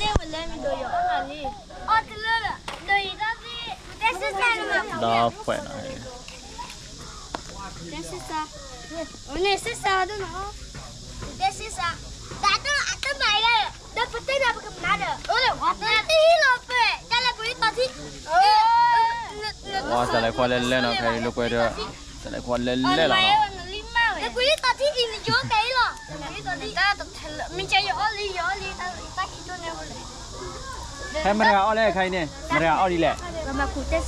န့ၢ်ဝဲလၢမ့ၢ်ဒိးယီၤအီၣ်မးလံ, အီၣ်တလၢဒီး ဒိးယီၤတၢ်သ့, တဲစ့ၢ်ကီးန့ၣ်မး, ဒီးဖှဲးနီၤ, တဲစ့စါ, န့ၣ်စ့စါဒ်နီၤ, တဲစ့စါ, တၢ်အတမၤယါ, ဒီးပတဲနၤပကမၤဒီး, အိၣ်လၢဝါတဲတ့ၢ်လီၤပှဲၤ, တၢ်လဲၤကွံာ်တၢ်ထံ, ဝါ စးလဲၤခွါလဲၤလဲၣ်နီၤ ခဲအံၤလိာ်ကွဲဒီး, စးလဲၤခွါလဲၤလဲၣ်လီၤနီၤ, လဲၤကွံာ်တၢ်ထံအံၤနယိကဲအံၤလီၤ, မ့ၢ်ကဲယအီၣ်လံ ယအီၣ်လံ တၢ်ခံတိၢ်န့ၣ်, ဟဲမတၤဂၤအီၣ်လဲၣ်ခဲအံၤန့ၣ် မတၤဂၤအီၣ်ဒ်လဲၣ်, တဲ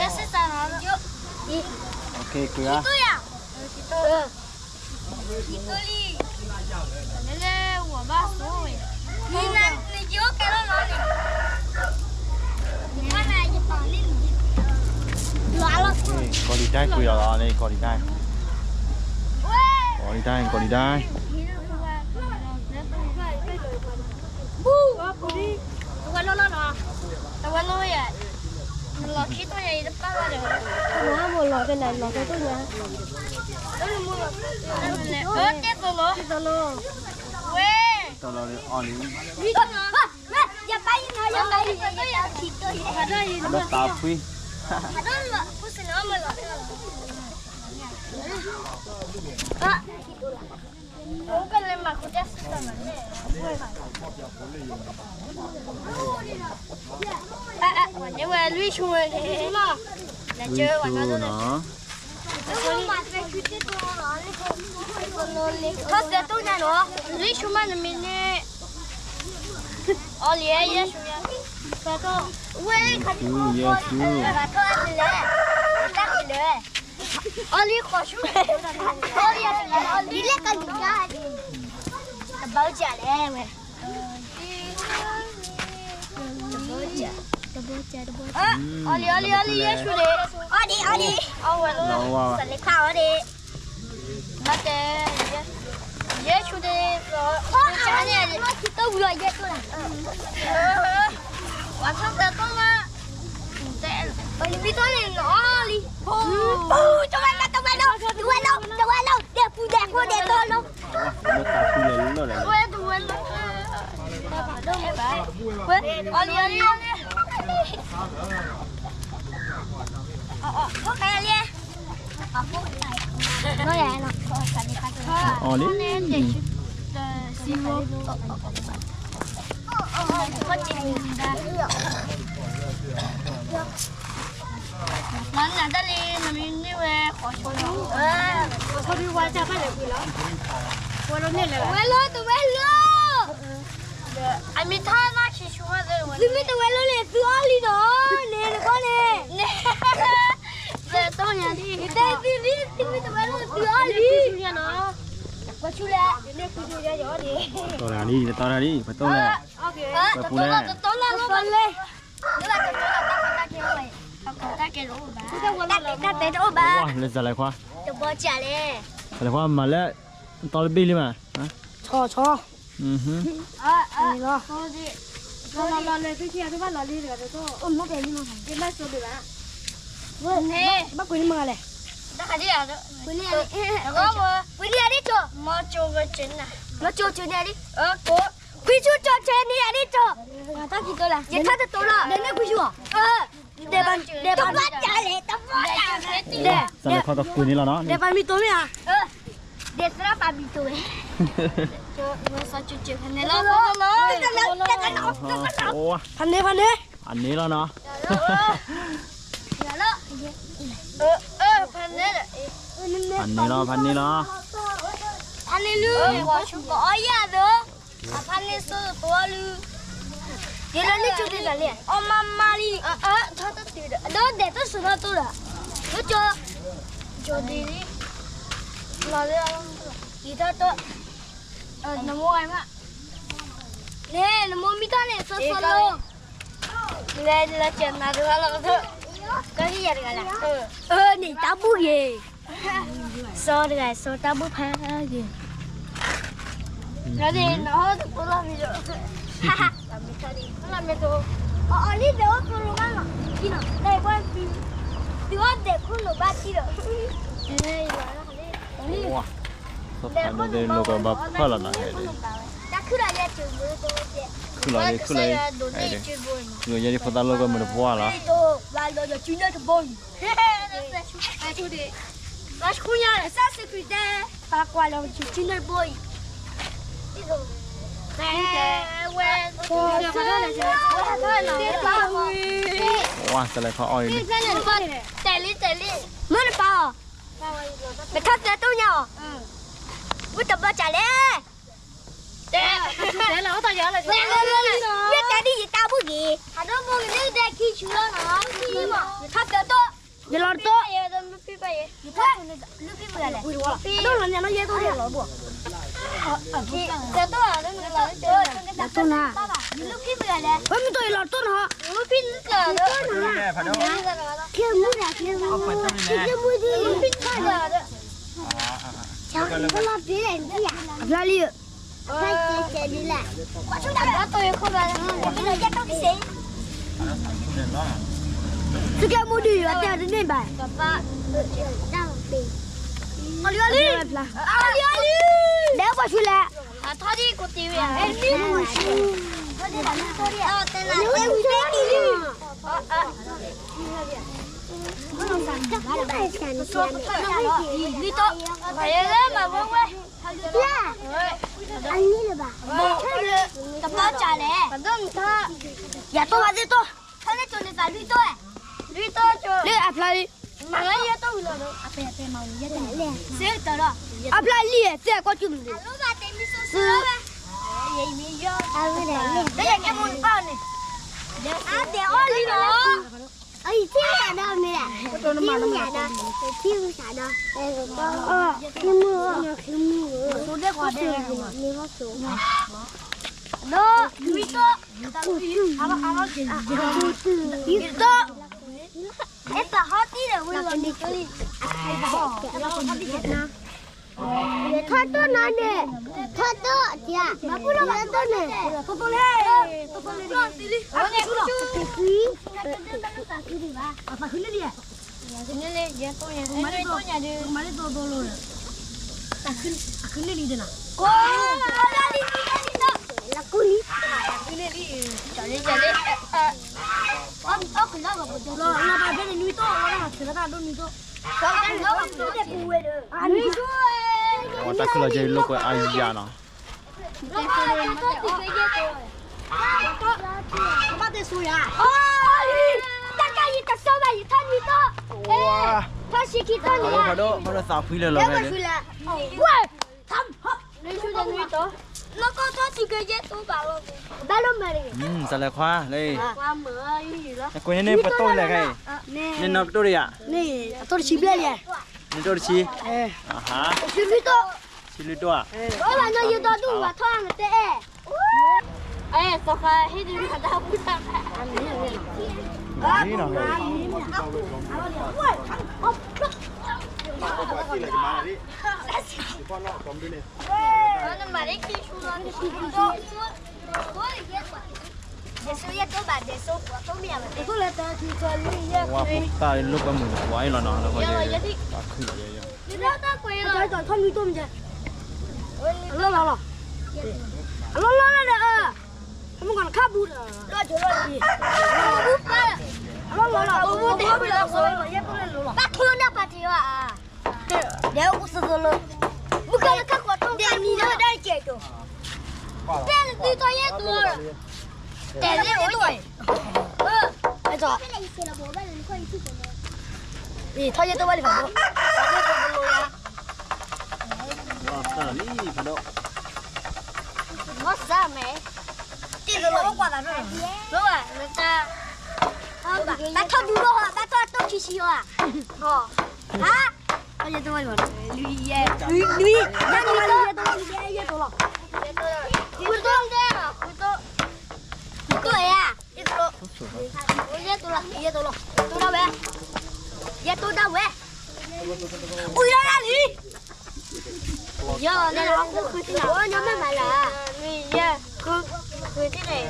စ့စါ, ကွံာ်ဧါ, ကီၤလံၤဒၣ်ကွံာ်လီၤလီၤန့ၣ် ကီၤလံၤဒၣ်, ကီၤလံၤဒၣ် ကီၤလံၤဒၣ်, တဝဲလီၤလီၤနီၤ, တဝဲလီၤယဲ, လီၤခံတိၢ်ညါအံၤတပၢ်ဘၣ်ဒီး, လီၤခံတိၢ်ညါ, တဲသိးလီၤ, ဝဲ, အီၣ်လံ, ယပၢ်အံၤနီၤ ယပၢ်အံၤ, လီၤတၢ်ဖှံ, န့ၢ်ဝဲလွံၢ်ဆူန့ၣ်, လွံၢ်ဆူနီၤ, ထီၣ်သဲတိၢ်ညါနီၤ, လွံၢ်ဆူမးနမံၤန့ၣ်, အီၣ်လံယဲၢ်ဆူ, ဝဲခါ, ယဲၢ်ဆူ, တၢ်ကလဲၣ်, အီၣ်လံဃိးဆူ, အီၣ်လံ, ဒ်လဲၣ်ကလံၤကါ, တဘၣ်ကလဲၣ်ဝဲ တဘီက, တဘီက, တဘီက, အီၣ်လံ အီၣ်လံ အီၣ်လံ ယဲၢ်ဆူန့ၣ်, အီၣ်ဒံး အီၣ်ဒံး, အီၣ်ဝဲလီၤ, စးလ့ခါအီၣ်ဒံး, ဘၣ်တဲ, ယဲၢ်ဆူန့ၣ်, တၢ်ဝံၤလီၤယဲၢ်ဆူလၢ, ပှၤထီၣ်သဲတိၢ်မး, ပမံထီၣ်န့ၣ် နအီၣ်လံ, တဝဲလီၤ တဝဲလီၤ တဝဲလီၤ ဒဲးပူၤဒဲးခိၣ်ဒဲးတီလီၤ ဝဲတဝဲလီၤ, ဝဲ, အီၣ်လံ အီၣ်လံ အီၣ်လံ, အီၣ်, အီၣ်, ထီၣ်ခဲလံ, အီၣ်လံ, စံးဝဲ မၤနၤတၢ်လံ နမ့ၢ်န့ၢ်ဝဲ ဃိးဆူလီၤ, ဃိးဆူဒုးဝါတၢ်ဘၣ်လဲၤကွံာ်လီၤ, ဝဲလီၤန့ၣ်လဲၤ, တဝဲလီၤ, တဝဲလီၤ, အမ့ၢ်ထီၣ်နီၢ်ဆံဆူမး, သုမ့ၢ်တဝဲလီၤန့ၣ် သုအီၣ်လံနီၤ, န့ၣ်တခီန့ၣ်, န့ၣ်, သုမ့ၢ်တဝဲလီၤ သုအီၣ်လံ, ဃိးဆူလဲၣ်, တီၢ်တၢ်လံ ပတီၢ်လဲၣ်, ပတီၢ်လဲၣ်, ပတီၢ်လဲၣ်, တၢ်တဲတအိၣ်ဘၣ်, လၢစးလဲၤခွါ, တဘီကလဲၣ်, စးလဲၤခွါမၤလၢ, တီၢ်တဘ့ၣ်လံမး, ဆီဆီ, လီၤ, လီၤလီၤလၢသုခံဂၤသုဘၣ်လီၤလံတဂၤတတီၢ်, ဘၣ်ကွံာ်န့ၣ်မ့ၢ်ဂၤလဲၣ်, ကွံာ်န့ၢ်ဂၤဒ်ကၠီ, မၤကၠိကၠိန့ၣ်ဂၤဒ်, ကွံာ်ဆူကၠီဆဲန့ၣ်ဂၤဒ်ကၠီ, ယထီၣ်တတိၤလီၤ, ဒဲးန့ၣ်ကွံာ်ဆူ, ဒဲးဘၣ်, ဒဲးဘၣ်, ဒဲး, စးလဲၤခွါကကွံာ်န့ၣ်လီၤနီၤ, ဒဲးဘၣ်မံတိၤမ့ၢ်ဧါ, ဒဲးသရၣ်ပာ်မံတိၤဝဲ, ဖးန့ၢ်, ဖးန့ၢ်, ဖးန့ၢ်လီၤနီၤ, ဖးန့ၢ်လီၤ, ဖးန့ၢ်လီၤ, ဖးန့ၢ်လီၤ, ဖးန့ၢ်လီၤ, ဖးန့ၢ်ဆိတဝီလံ, ယလၢန့ၣ်ကၠိဒ်လဲၣ်, အီၣ်မးမးလံ, ဒီးဒဲးတၢ်စူၤထီၣ်တိၢ်ဒီး, လၢကၠိ, ကၠိဒ်လံ, လီၤလၢ, ယထီၣ်တိၢ်, နမိၢ်ဂၤမး, န့ၣ် နမိၢ်မံထီၣ်န့ၣ် စီစီလိ, လဲၤလၢကၠိနၤတဂၤလီၤ, ကဟံၣ်ယၤတဂၤလၢ, အၢန့ၣ်တၢ်ဘူၣ်ဂ့ၤ စီတဂၤ စီတၢ်ဘူၣ်ဖးဂ့ၤ, နဟီၣ်တပိလီၤမ့ၢ်, လီၤမ့ၢ်တိ, အီၤလံဒဲးအိၣ်ဖိလိဘၣ်လီၤ, သုအီၣ်ဒဲးခိၣ်လိာ်ဘၣ်ထံဒီး, တၢ်ခုၣ်လီၤလံ, ခုၣ်လီၤလံ, ယဲဒ်ဖိသၣ်လိၣ်ကမုာ်တပှၢ်လီၤ, တဘိအံၤ, တဘိအံၤ, ပှၤဆူညါလၢစၢ်စ့ၢ်ကီးတဲ, ပှၤကွၢ်လီၤကဆူၣ်ထံန့ၣ်ဘိအံၤ, ဝဲ, ဝါ, တလဲၤခီအီၣ်အံၤ, တဲလံ တဲလံ, မ့ၢ်နပာ်အီၤ, နထီၣ်သဲတိၢ်ညါအီၤ, ဝံတဘၢၣ်စးလဲၣ်, တဲ, တဲလီၤ, ယတဲဒ်ယတၢ်ဘူၣ်ဂ့ၤ, ယထီၣ်သဲတိၢ်, ယလီၤတိၢ်, ယထီၣ်သဲတိၢ်, ဒ်လီၤညါနီၢ်ယဲၢ်တိၢ်လီၤဘိ, တိၢ်နၤ, ဝဲမ့ၢ်တိၢ်ယလီၤတိၢ်နၤ, တိၢ်နၤ, ချ့မူဒၣ်ချ့မူ, ချ့မူဒ်, အဖျါလံ, သုကဲမူဒံး အတဲတန့ၢ်ဘၣ်, အီလံအီလံ, လဲၤပှၤဆူလဲၣ်, အထီၣ်ဒ်ကိးတံၢ်ဝဲ, လွံၢ်တီၢ်, တဘၢၣ်စးလဲၣ်, ယတိၢ်ဘၣ်သ့ၣ်တိၢ်, ထီၣ်လၢကၠိန့ၣ်သးလွံၢ်တီၢ်, လွံၢ်တီၢ်ကၠိ, လၢအဖျါလံ, မၤလၢယဲၢ်တီၢ်ဝံၤလီၤဒီး, စ့တၢ်ဒီး, အဖျါလံသ့ၣ်အကီၢ်ကၠိမုၢ်, လၢယကဲမိၢ်နပၢ်န့ၣ်, အတဲအီၣ်လံလီၤ, အံၤထံၣ်စးဒီးမ့ၢ်, ထံၣ်စးဒီး, ထံၣ်မုၢ်, ထံၣ်မုၢ်, ဒီးလွံၢ်တီၢ်, လွံၢ်တီၢ်, အဲၣ်ပဟီၣ်တံၢ်ဒီးဝံၤလီၤန့ၣ်, ယထီၣ်တိၢ်နၤန့ၣ်, ထီၣ်တိၢ်အထံ, မၤပူၤလီၤဘၣ်တိၢ်န့ၣ်, သးခုန့ၢ်လံ, ယဲတိၢ်ညါ, မၤလၢတိၢ်တိၢ်လိၤ, သးခုန့ၢ်လံတနၤ, လီၤကူလံ, သးခုန့ၢ်လံ, လီၤဘၣ်ဖဲန့ၣ်နွံတီၢ်, လီၤဘၣ်ဖဲန့ၣ်နွံတီၢ်, တၢ်ခုလီၤကဲလိာ်ကွဲအါယၤနီၤ, ဘၣ်တၢ်ဆိယၤ, တၢ်ကါယံၤတစီဘၣ်ယထီၣ်နွံတီၢ်, ထီၣ်ဆံခံတီၢ်န့ၣ်, ဖးဒိၣ်ဖးဒိၣ်သးဖှံလၢလီၤဖဲန့ၣ်, ဝဲ, လီၤကီၢ်ထီၣ်တုၤကဲယဲၢ်တိၢ်ဘၣ်လီၤ, ဘၣ်လီၤမၤတဂ့ၤ, တလဲၤခွါလၢ, ကွဲန့ၣ်ပတိၢ်လဲၣ်ခဲအံၤ, န့ၣ်နီၢ်ပတိၢ်တယၤ, အတိၢ်တဆံဘျဲၣ်ယဲၢ်, န့ၣ်တိၢ်တဆံ, ဆံလွံၢ်တိၢ်, ဆံလွံၢ်တိၢ်ဧါ, ဘၣ်နီၢ်ယိၤဒီဒူၣ်ဝဲထီၣ်နတဲအဲၣ်, အဲၣ်သီခါဟ့ၣ်ဒုးမၤတၢ်ပူၤတၢ်ဖး ဝါပတၢ်လိာ်ကွဲမုာ်ဝါအံၤလီၤနီၤ, တၢ်ခုလီၤယဲၢ်ယဲၢ်, အလီၢ်လီၤလီၤ, အလီၢ်လီၤလီၤဒီး, မုၢ်ကီၢ်နခါဘူးဒီး, အလီၢ်လီၤလီၤ, ဘၣ်ထီၣ်နၢ်ပာ်တ့ၢ်ဘၣ်, ဒဲးအိၣ်ကူသိသိလီၤ, မုၢ်ကီၢ်နခါကွၢ်ထီၣ်, ဒဲးနံၤလီၤဒၣ်ကဲကၠိ, တဲနသုထီၣ်ယဲၢ်တိၢ်လီၤ, တဲလၢအိၣ်ယဲၢ်, ထီၣ်ယဲၢ်တိၢ်ဘၣ်လံဖးဒိၣ်, ဖးဒိၣ်, မ့ၢ်စၢ်မဲာ်, တ့ၢ်သလိကွၢ်သးဒိၣ်, ဘၣ်ထီၣ်ဒူလိာ်ဟီ, ဘၣ်ထီၣ်တိၢ်ခံဆံဟီ, ဟါ, ထီၣ်ယဲၢ်တိၢ်ဘၣ်လံ, လွံၢ်ယဲၢ်, လွံၢ်, ယဲၢ်တိၢ်လီၤ, ဃုတိၢ်, ဃုတိၢ်, ဃုတိၢ်ဧါ, ယဲၢ်တိၢ်လီၤ, ယဲၢ်တိၢ်လီၤ, တိၢ်ဒၣ်ဝဲ, ယဲၢ်တိၢ်ဒၣ်ဝဲ, အူယီၢ်ဒၣ်လံ, ယီၢ်န့ၣ်လီၤ, ဃုထံၣ်န့ၣ်, ယဲၢ်, ဃု, ဃုထံၣ်န့ၣ်,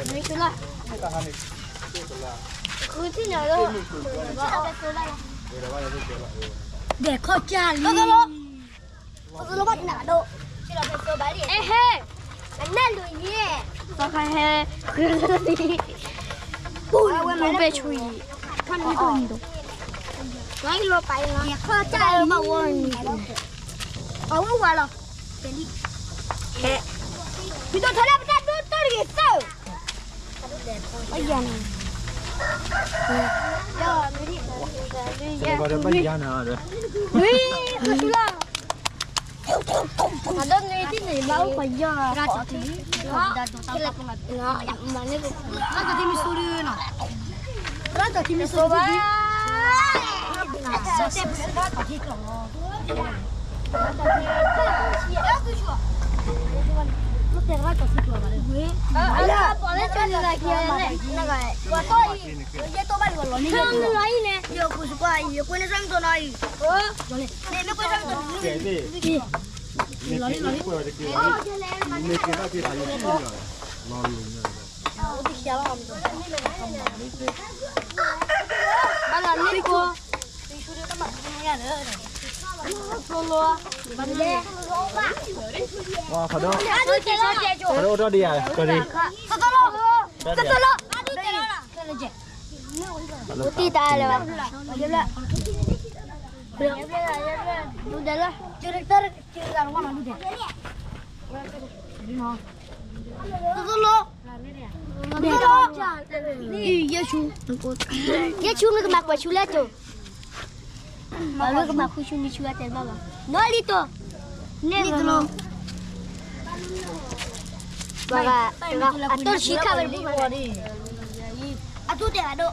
မ့ၢ်ဆူလီၤ, ဃုထံၣ်န့ၣ်လီၤ, ဒဲးခီၣ်ကၢ်လံ, အဟဲ, အနၢ်လူၤယဲၢ်, သီခါဟဲ, ပူၤ, ပူၤပဲဆူအံၤ, ထီၣ်နွံတိၢ်နံၤတိၢ်, လီၤပာ်လီၤ, ခီၣ်တၢ်လီၤဘၣ်ဝီန့ၣ်, အဝဲဝါလီၤ, ဖံတိၣ်ထဲလၢပတၢ်ဒိၣ်တၢ်တဂ့ၤသၢ, ဘၣ်ယၤန့ၣ်, နွံ, နွံ, နွံလီၤ, အဒိနွံတံၢ်န့ၣ် ဘၣ်အိၣ်ပှၤယီၢ်, မၤန့ၢ်က, ရၢ်တထံမံၤစိဒုနီၤ, ရၢ်တထံမံၤစိဒု, တဲပစၢ်တၢ်ထံကျီၢ်လီၤ, တဲရၢ်တထံကျီၢ်ဘၣ်လၢ, ပှၤတီၢ်အံၤ, ယဲတိၢ်ဘၣ်လီၤလီၤန့ၣ်, ယကွၢ်စကွၢ်အံၤ ယကွၢ်န့ၢ်စၢ်မုၢ်ကနီၤအံၤ, လီၤလီၤလီၤလီၤ, ဘၣ်လီၤန့ၢ်ကိ, သိလီၤ, ဖးဒိၣ်အိၣ်ထီၣ်ဒံးဧါ, ကီၤလံ, တၢ်လီၤ, တၢ်လီၤ, တၢ်လီၤ, တၢ်လီၤ, တၢ်လီၤ, ယဲၢ်ဆူ, ယဲၢ်ဆူနကမၤကွဲးဆူလၢအစိၤ, မၤလၢကမၤဃုဆူနွံဆူအတဲဘၣ်ဘၣ်, နီၢ်လံတိၤ, န့ၣ်တလိၣ်, အတိၢ်တဆံခါဝဲတဘူၣ်ဘၣ်, အတိၢ်တဲာ်ဒိၣ်,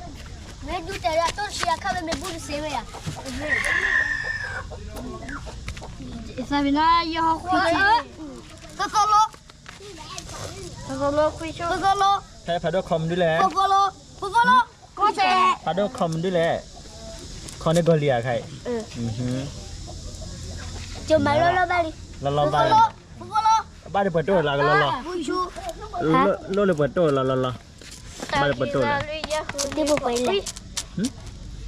မ့ၢ်ဒူတဲာ်လၢအတိၢ်တဆံအခါဝဲမ့ၢ်ဘူၣ်တစ့ဝဲယၤ, သးပ့ၤနီၣ်ယဟီၣ်ဃု, သိသိလိ, သိသိလိ, ဖဲဖးဒိၣ်ခီမနုၤလဲၣ်, သိသိလိ, သိသိလိ, ဖးဒိၣ်ခီမနုၤလဲၣ်, ခီန့ၢ်ကီၤလံၤဧါခါအံၤ, ကမၤလီၤလီၤဘၣ်လံ, လီၤလီၤဘၣ်လံ, ဘၣ်လၢပှဲၤတိၢ်လီၤကလီလီၤ, လိၣ်လၢပှဲၤတိၢ်လီၤလီၤလီၤ, ဘၣ်လၢပှဲၤတိၢ်လီၤ, တ့ပှဲၤ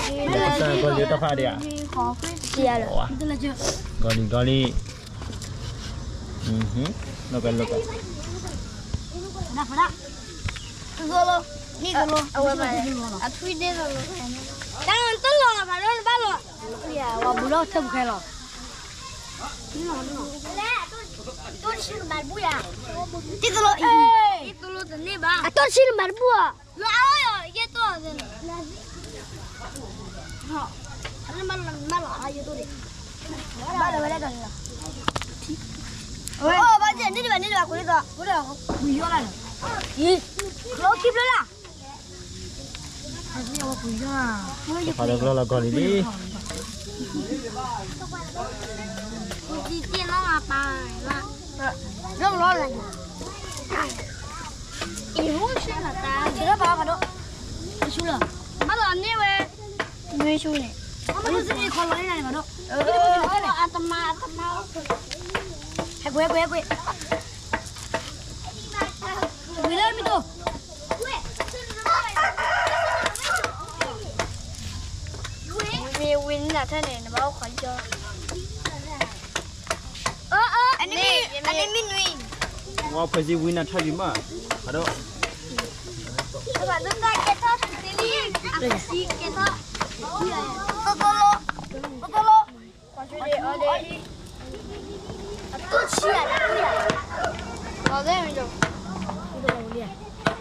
လံ, ကီၤလံၤတဖၣ်ဒံးဧါ, ကီၤလံၤကီၤလံၤ, လိၣ်ကလိၣ်က, တၢ်တလီၤဘၣ်လီၤနဘၣ်လီၤ, ဝၤဘူးလီၤထၢၣ်ပူၤခဲလီၤ, တ့သလိ, အတိၢ်တဆံနမၤတဘူၣ်ဧါ, လၢအယဲၢ်တိၢ်, ဘၣ်လီၤဝဲဒၣ်ဒီး, ဘၣ်န့ၣ်ဒံးဘၣ်န့ၣ်ဒံးဘၣ်ကွံာ်လံ, လီၤခံဖျၢၣ်လၢ ဖးဒိၣ်ကလီလီၤကီၤလံၤလံ, ဘၣ်လီၤန့ၢ်ဝဲ, နွံဆူန့ၣ်, အတမၤ, အတမၤ, ဟဲကွံာ်, ဟဲကွံာ်, ဟဲကွံာ်, ဝံၤလၢမ့ၢ်တိၢ် မ့ၢ်ဝံနၤထဲန့ၣ် နဘၣ်အိၣ်ခိးယီၤ, အန့ၣ်မ့ၢ်နွံ, ဝဲဖဲစံဝံနၤထဲလံမး, ဖးဒိၣ်, ကဲထီၣ်, ကဲထီၣ်, အတိၢ်ဆံး,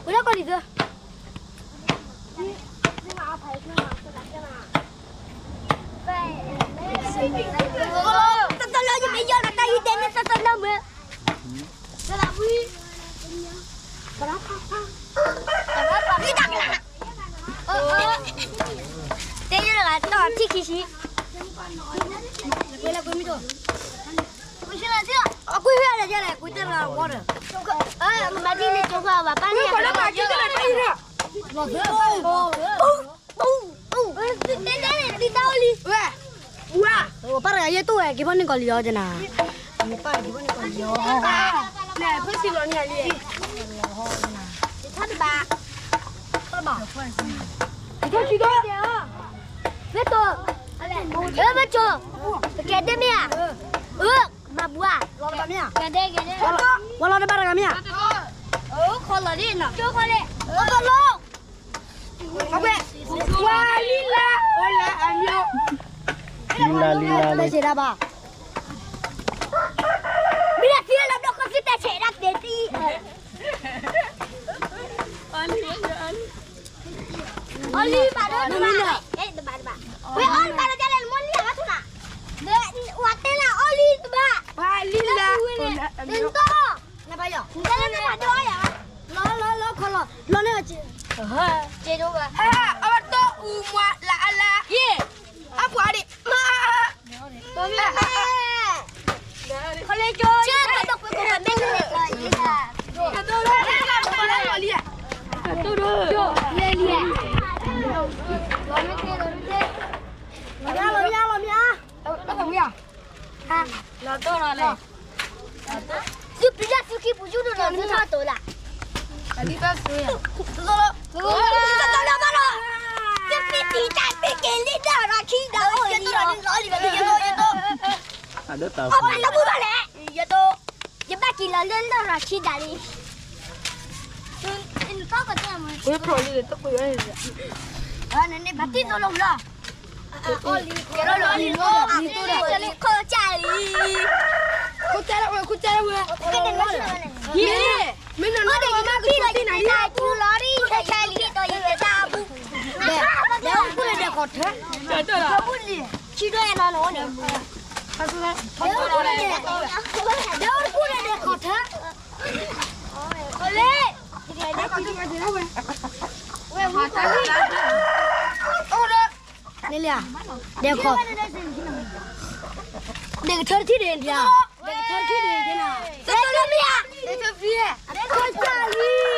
ဝဲလၢကီၢ်လံၤသၢ သၢသၢလၢယမ့ၢ်ယီၤလီၤတၢ်ဟံၣ်ဒဲးန့ၣ် သၢသၢလၢမ့ၢ်, သၢသၢဝံၤ, တၢ်ကလၤ, တဲယီၤလီၤတၢ်ထံၣ်ခံဆံ, ကွံာ်လၢကွံာ်မ့ၢ်တိၢ်, ကွံာ်လၢကွံာ်မ့ၢ်တိၢ်, အကွံာ်ဝဲဒၣ်ယဲလဲၣ် ကွံာ်တဲလီၤဝီဒီး, မၤဒ်န့ၣ်ကၠိဖျါဘၣ်ပၢ်န့ၣ်, တဲတဲန့ၣ် ဒ်တၢ်အိၣ်လံ, ဝဲ, ဝဲ, ပၢ်တဂၤယဲၢ်တိၢ်ဝဲ က့ၤဖီၣ်န့ၢ်ကီၤလံၤအီၤကနၤ, ပၢ်က့ၤဖီၣ်န့ၢ်ကီၤလံၤအီၤ, ဖုစံလီၤန့ၣ်လံ, ထီၣ်တဘၣ်, ထီၣ်တဘၣ်, ထီၣ်ဆံကီး, ဝဲတိၢ်, ဝဲတိၢ်, ပကဲဒ့မ့ၢ်ဧါ, မၤဘူဧါ, ကဲဒ့, ကဲဒ့, ဝဲလီၤတဘၣ်တဂၤမ့ၢ်ဧါ, ခီလီၤဒ်နီၤ, ကၠိခီလဲၣ်, လီၤ, ဝဲ ဝါလံလါ အိၣ်လၢအမျိုး လံလါ လံလါ လံ တဲဆဲးဒၣ်ဘၣ် မ့ၢ်ဒၣ်သံလၢဘျီၣ်ခီသံ တဲဆဲးဒၣ်သ့သံ အီလံဘၣ်ဒီးတဘၣ် အဲ တဘၣ်တဘၣ် ဝဲအီလံဘၣ်ဒီး ကလဲၤလၢမိၢ်လံအဘၣ်ထူနၤ ဝဲတဲလၢအီလံတဘၣ် ဝါလံလါ နတီၢ် နဘၣ်ယီၤ နတဲလၢနဘၣ်ဒီးအီယၤ လီၤလီၤလီၤခီလီၤ လီၤန့ၢ်အီၤ က့ဒိဘၣ် အဘၣ်တီၢ်အူမွၤလၢအလါ ယ့ၣ် အပှၤဒံး မၤ ခီလ့ကၠိ လီၤမ့ၢ်လီၤမ့ၢ် လီၤမ့ၢ် လီၤတီၢ်လီၤလဲၣ် သုပျံၤလၢသုခံပူၤယူၢ်ဒိၣ်လီၤ သုထီၣ်တိၤလၢ အဒ်ဘၣ်သုယၤ သုပျံၤတံၤတၢ်ပ့ၤက့ၤလံဒၣ်ရၤခံဒၣ်အိၣ်လံလီၤ အဒၢတၢ်ပူၤဘၣ်လဲၣ် ယဘၣ်က့ၤလီၤလၢ လၢရၤခံဒၣ်လံ ဝဲဖျိးလံတကွံာ်ဝဲ နန့ၣ်ဘၣ်တံၢ်သိလီၤဝံၤလီၤ ခိၣ်ကၢလံ ခိၣ်ကၢလံဝဲ မ့ၢ်နနီၢ်ဒီးဝဲမ့ၢ်ကဆိးတ့ၢ်နၤလံ ဒီးအိၣ်တကူၣ်န့ၣ်ဒီးခီၣ်ထၢ ဆံဒွဲၣ်နီၢ်နီၢ်န့ၣ် ဒီးအိၣ်တကူၣ်န့ၣ်ဒီး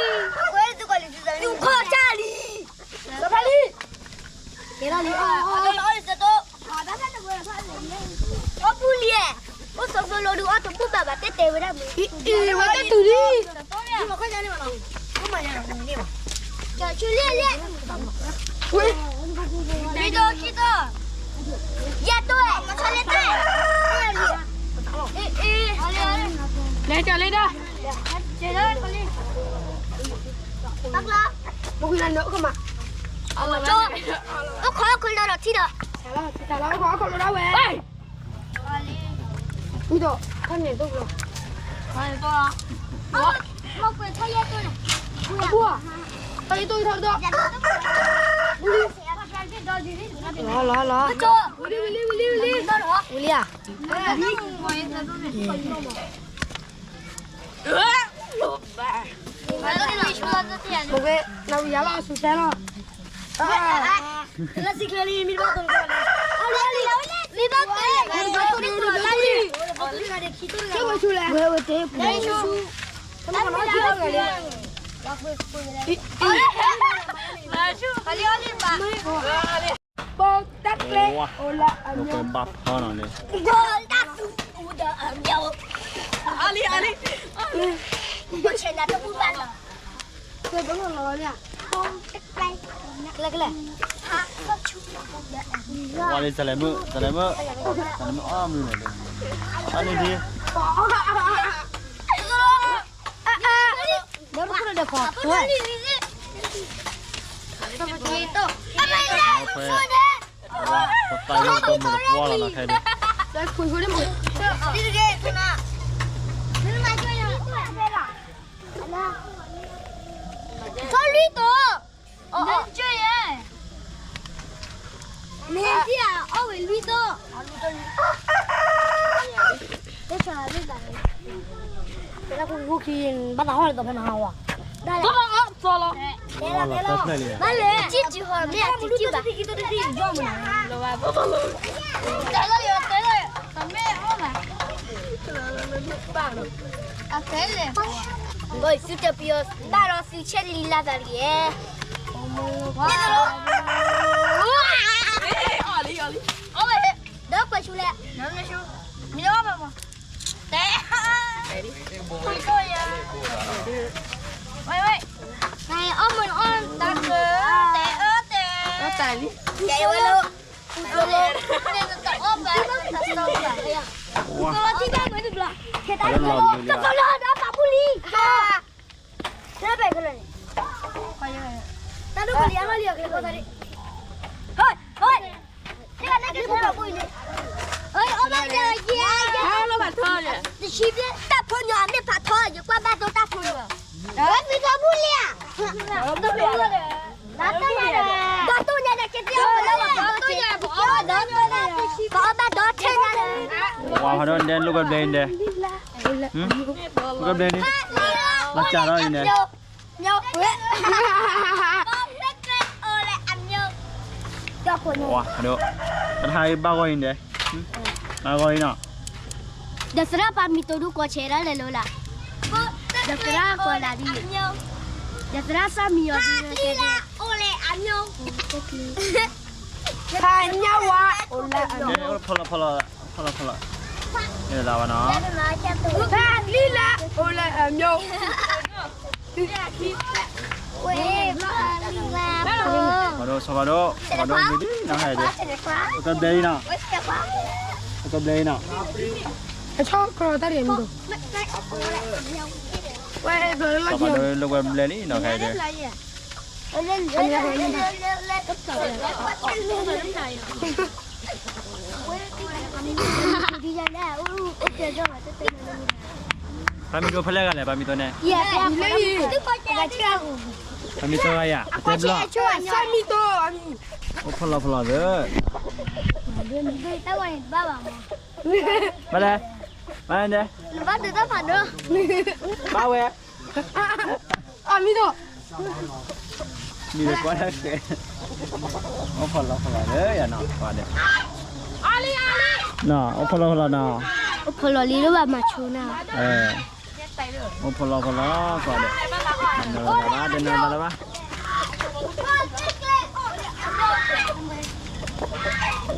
ခီၣ်ထၢ လ့ န့ၣ်လံ ဒဲးခီၣ် ဒဲးကထၢတထံၣ်ဒံးနၤ ဒဲးကထၢတထံၣ်ဒံးနၤ သၢလီမ့ၢ်ဧါ ဒဲးခီၣ်ကၢလံ သူၣ်ခီၣ်ကၢလံ စီၤဖါလံ ကဲထီၣ်လံ အီၣ်အီၣ်အီၣ် အီၣ်ပူၤလံ အိၣ်စီၤစီၤလိၤဒုးအီၣ်တဘူၣ်ဘၣ်ဘၣ် တဲတဲဝဲဒၣ်မုၢ် အံၤဝဲတတုၤလံ ဆူလံလံ မ့ၢ်ဒိၣ်ခံသိ ယဲၢ်တိၢ် မဆါလ့တၢ် လဲၤကၢ်လံဒၣ် ပကလီ ပကလီ အိၣ်ခိးခိၣ်လီၤဒီးထံဒီး အိၣ်ခိးခိၣ်လီၤဒၣ်ဝဲ ဝံၤဒီး ခါန့ၣ်တိၢ်ဘျီ မ့ၢ်ကွဲးထီၣ်ယဲၢ်တိၢ်န့ၣ် အဘူၣ် ထီၣ်ယဲၢ်တိၢ်ထီၣ်ဒီး လီၤလီၤလီၤ ဝံၤလံ ဝံၤလံ ဝံၤလံ ဝံၤလံဧါ မ့ၢ်ကွဲး နဝံၤယါလီၤ ဆူၣ်ဆဲလီၤ လၢစံၣ်ချၢလံ မ့ၢ်တဘၣ်သိး မ့ၢ်ဘၣ်သိး မ့ၢ်ဘၣ်သိး ဝဲဝဲတဲ ပိာ်တၢ်ကျဲအိၣ်လၢအမျိုး ပိာ်တၢ်သူၣ်အူဒီးအမျိုး အလံ အလံ ပိာ်ဆဲးနၤတပူၤဘၣ်လီၤ ကလဲၤကလဲၤ ဝါလံ စလဲၤမုၣ် စလဲၤမုၣ် စလဲၤမုၣ် အီၣ်မုၢ်န့ၣ် အီၣ်န့ၣ်ဒံး ဒီးတခိၣ်ဒီးခီၣ် ဝါ ပတၢ်ယိၣ်တမုာ်တပှီၢ်လီၤ နခဲန့ၣ် လၢခွံခွံန့ၣ်မ့ၢ် လၢမၤကၢယၤ ကီၢ်လွံၢ်တိၤ ကၢယဲ မ့ၢ်သံဧါ အီၣ်ဝဲလွံၢ်တိၤ ဘၣ်သးဟီၣ်လၢသီဖဲနဟးဝဲ ဘၣ်လၢ ဘၣ်လဲၣ် ကံၣ်ကံၣ်ဟီၣ်မ့ၢ်အကံၣ်ကံၣ်ဘၣ် တဲလီၤတဲလီၤ တမ့ၢ်အီၣ်ဘၣ် အကဲလဲၣ် ဘၣ်သုတပျီ ဘၣ်ဒီးသုဆဲးလံလၢသးတက့ၢ် အီၣ်လံ အီၣ်လံ အီၣ်ဝဲ ဒီးကွဲးဆူလဲၣ် မ့ၢ်အီၣ်ဘၣ်မး တဲ ဝဲ ဝဲ နအီၣ်မ့ၢ်အီၣ်တၢ်ကၢ တဲအၢတဲ တဲဝဲလၢ ဝါ တလီၤတံၢ်ဘၣ်မနုၤဘျီ ခဲတၢ်လီၤ တလီၤဒီးပာ်ပူၤလံ တဘဲၣ်ကလၢာ်န့ၣ် တၢ်ဒိၣ်ကလံၤအါမးလံအီၤက့ၤကီးသးဒ့, ဟိၣ်, ဟိၣ်, တၢ်န့ၣ်က့ၤထီၣ်ဘၣ်ဘိအံၤန့ၣ်, အီၣ်ဘၣ်ဒီးယဲ, တၢ်ဖိညီအမ့ၢ်ဖးထီ ယကွၢ်ဘၣ်သိတၢ်ဖိညီ, ဝဲသံထီဘူၣ်လံဧါ, ဒီးတိၢ်ညါဒီး က့ၤသံအီၣ်ဘၣ်ဒီး, ကအီၣ်ဘၣ်ဒီးထဲညါဒီး, ဝါဖးဒိၣ်ဒဲ လိာ်ကွဲဘျဲအံၤဒဲ, လိာ်ကွဲဘျဲန့ၣ်, လီၤစှၤထီၣ်အံၤဒဲ ဒီး တၢ်ဟးဘၣ်ဂီၢ်အံၤဒဲး, ဘၣ်ဂီၢ်အံၤနီၤ, ဒီးသရၣ်ပာ်မံၤတိၤဒုကီးဆဲးဒၣ်လဲာ်လၢလၢ်, ဒီးသရၣ်ကွၢ်လၢ်ဒ်, ဒီးသရၣ်စၢ်မံၤအီၤဒ်, ဟါညါဝါ, ဖီလီၤဖီလီၤ, ဖီလီၤဖီလီၤ, လၢလၢ်ဘၣ်နီၤ, ဖးလံလၢအိၣ်လၢအမျိုး ပှၤဒိၣ်ဆီဖးဒိၣ်, ဆီဖးဒိၣ်မံၤဒ်နီၤဟဲဒဲး, ပကဘျဲအံၤနီၤ, ပကဘျဲအံၤနီၤ, အဆီခီတၢ်ဒဲးမံၤဒိၣ်, ဆီဖးဒိၣ်လိာ်ကွဲဘျဲလံနီၤဟဲဒဲး ပာ်မံၤတိၤဖဲလဲၣ်ဂၤလဲၣ်, ပာ်မံၤတိၤန့ၣ်, ပာ်မံၤတိၤဂၤယၤ, အတဲဘျီ, အိၣ်ဖီလီၤဖီလီၤသၢ, ဘၣ်လဲၣ်, ဘၣ်လဲၣ်, ဘၣ်ဝဲ အမံၤဒိၣ်, မံၤဒိၣ်ကွၢ်တၢ်ဃဲ, အိၣ်ဖီလီၤဖီလီၤလၢယၤနီၤ, ကွၢ်ဒဲး, အိၣ်ဖီလီၤဖီလီၤနီၤ, အိၣ်ဖီလီၤလံလၢဘၣ်မၤဆိနၤ, အိၣ်ဖီလီၤဖီလီၤ ကွၢ်ဒဲး, တနၢၤဘၣ် တနၢၤဘၣ်လၢၤဘၣ်,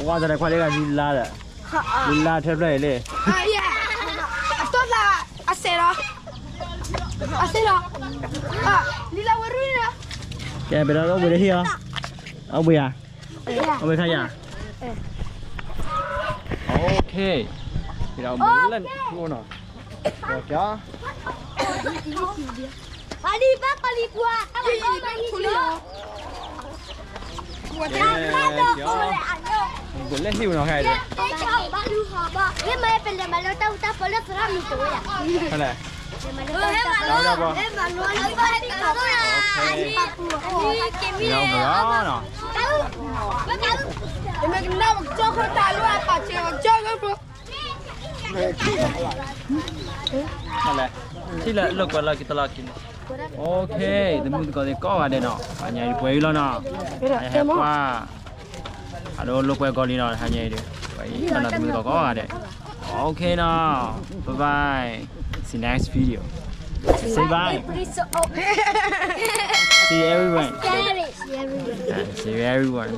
ဝါတၢ်လဲၤခွါလၢဂၤလံလါဒီး, လံလါထဲဖျၢၣ်အံၤလံ, အတိၢ်သး, အစဲးလီၤ, အစဲးလီၤ, လံလါဝဲရူၢ်လီၤ, ကဲ ပဒီးအိၣ်ဘှံးလၢဟံၣ်အီၤ, အိၣ်ဘှံးဧါ, အိၣ်ဘှံးခါယၤ, OK, ပဒီးအိၣ်ဘှံးလၢထူနီၤ, ပှၤလံဘၣ်ပှၤလံပှၤ, ပလဲၤဟံၣ်နီၤခါအံၤဒီး, ဟဲလဲၣ်, တၢ်ဝဲဒၣ်ဘီ, ပဒီးအိၣ်ဘှံးလီၤနီၤ, ထံၣ်လၢလိာ်ကွဲလီၤက့ၤတလီၢ်ခံန့ၣ်, OK, တမုၢ်သကိးသ့ၣ်ကိးဂၤဒဲးနီၤ, ဟါညါအံၤပှဲၤအံၤလီၤနီၤ, ဟဲကွၢ်, အဒိလိာ်ကွဲကီၤလံနီၤ, ဟါညါအံၤဒီး ပှဲၤအံၤလီၤနီၤ, တမုၢ်သကိးကိးဂၤဒဲး, OKနီၤ, bye bye, see you next video, say bye, see you everyone, see you everyone.